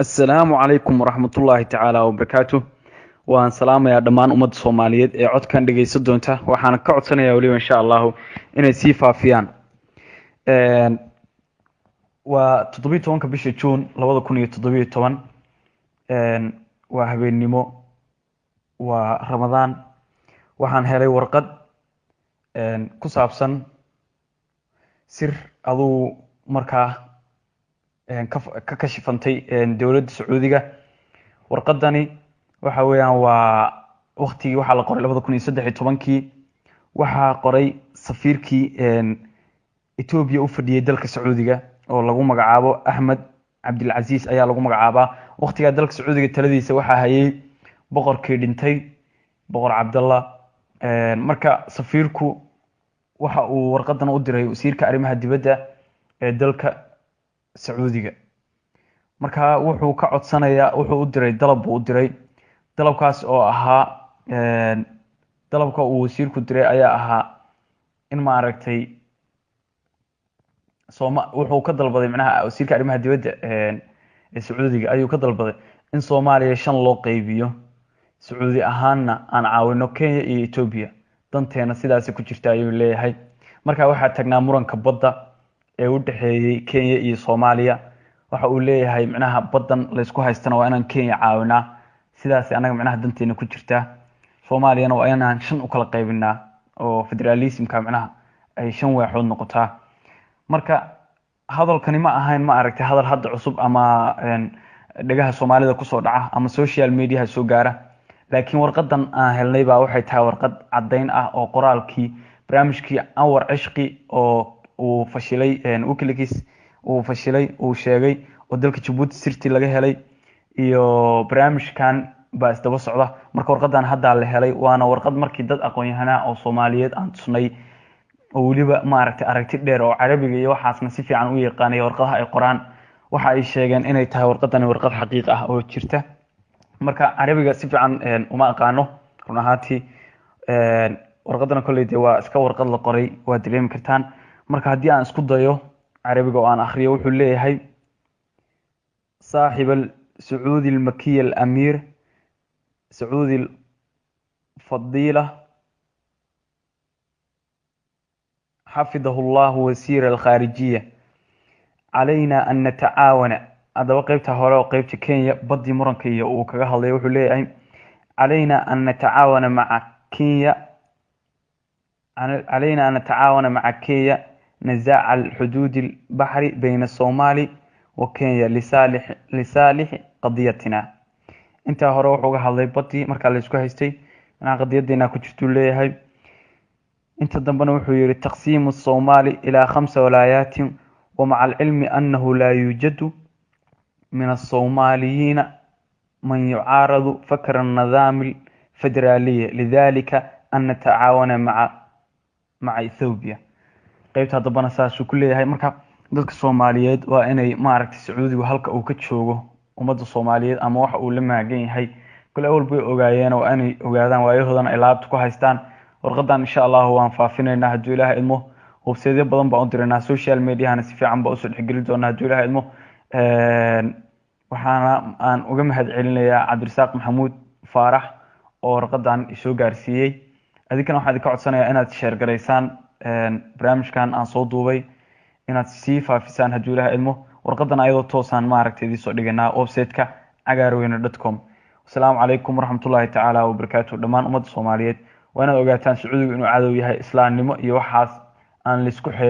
Assalaamu calaykum waraxmatullaahi tacaala wabarakaatu. Waan salaamayaa dhammaan ummadda Soomaaliyeed ee codkan dhegeysan doonta. Waxaana ka codsanayaa weliba, insha Allahu, inay sii faafiyaan. Waa 17-ka bisha Juun 2017, waa habeennimo, waa Ramadaan. Waxaan helay warqad ku saabsan sir aduu markaa ka kashifantay dowladda Sacuudiga. Warqadani waxa weeyaan waa waktigii waxaa la qoray 2013-kii. Waxaa qoray safiirkii Etoobiya u fadhiyey dalka Sacuudiga oo lagu magacaabo Axmed Cabdilcasiis ayaa lagu magacaabaa. Waktigaa dalka Sacuudiga taladiisa waxaa hayay boqorkii dhintay, Boqor Cabdallah. Marka safiirku waxa uu warqadan u diray wasiirka arrimaha dibadda ee dalka Sacuudiga. Marka wuxuu ka codsanayaa, wuxuu u diray dalab buu u diray. Dalabkaas oo ahaa, dalabka uu wasiirku diray ayaa ahaa in maaragtay Sooma wuxuu ka dalbaday, macnaha wasiirka arrimaha dibadda ee Sacuudiga ayuu ka dalbaday in Soomaaliya shan loo qeybiyo, Sacuudi ahaanna aan caawino Kenya iyo Etoobiya, danteena sidaasi ku jirta ayuu leeyahay. Marka waxaa tagnaa muranka badda ee u dhexeeyey Kenya iyo Soomaaliya. Waxa uu leeyahay, macnaha baddan laysku haystana waa inaan Kenya caawinaa, sidaasi annaga macnaha danteena ku jirtaa. Soomaaliyana waa inaan shan u kala qaybinaa oo federalismka macnaha ay shan waaxood noqotaa. Marka hadalkani ma ahayn, ma aragtay, hadal hadda cusub ama dhegaha Soomaalida kusoo dhaca ama social mediaha soo gaara, laakiin warqadan aan helnay baa waxay tahay warqad caddayn ah oo qoraalkii barnaamijkii Anwar Cishqi oo uu fashilay, WikiLeaks uu fashilay, uu sheegay oo dalka Jabuuti sirtii laga helay iyo barnaamijkan baa isdaba socda. Marka warqadan haddaa la helay, waana warqad markii dad aqoon-yahanaa oo Soomaaliyeed aan tusnay oo weliba maaragtay aragti dheer oo Carabiga iyo waxaasna si fiican u yaqaanay warqadaha ay qoraan, waxa ay sheegeen inay tahay warqadani warqad xaqiiq ah oo jirta. Marka Carabiga si fiican uma aqaano run ahaantii. Warqadana kolley dee waa iska warqad la qoray, waa dareemi kartaan. Marka haddii aan isku dayo Carabiga oo aan akhriyo, wuxuu leeyahay: صاحب السعودي المكي الأمير سعودي الفضيلة حفظه الله وزير الخارجية علينا أن نتعاون. Haddaba qeybta hore oo qeybta Kenya baddii muranka iyo uu kaga hadlay, wuxuu leeyahay: علينا أن نتعاون مع كينيا، علينا أن نتعاون مع كينيا نزاع الحدود البحري بين الصومالي وكينيا لصالح قضيتنا. Intaa hore wuxuu uga hadlay badii markaa la isku haystay inaa qadiyadeena ku jirtuu leeyahay. Inta dambena wuxuu yihi: تقسيم الصومالي إلى خمسة ولايات ومع العلم أنه لا يوجد من الصوماليين من يعارض فكر النظام الفدرالية لذلك أن نتعاون مع إثيوبيا. Qeybta dambana saasuu ku leeyahay. Marka dadka Soomaaliyeed waa inay maaragtay Sacuudigu halka uu ka joogo ummadda Soomaaliyeed ama waxa uu la maagan yahay kole awal bay ogaayeen, waa inay ogaadaan waayahoodana ay laabta ku haystaan. Warqadan insha Allahu waan faafinaynaa hadduu Ilaaha idmo. Websiteyo badan baan u diraynaa, social mediahana si fiican baa usoo dhexgeli doonaa hadduu Ilaha idmo. Waxaana aan uga mahad celinayaa Cabdirasaaq Maxamuud Faarax oo warqadan isoo gaarsiiyey. Adinkana waxaan idinka codsanayaa inaad share garaysaan barnaamijkan aan soo duubay, inaad sii faafisaan hadduu Ilaha idmo. Warqadan ayadoo toosaan maaragtay idiin soo dhiganaa website-ka cagaarweyne.com. Asalaamu calaykum waraxmatullaahi tacaala wabarakaatu. Dhammaan ummadda Soomaaliyeed waa inaad ogaataan Sacuudigu inuu cadow yahay, islaamnimo iyo waxaas aan laisku xeerin.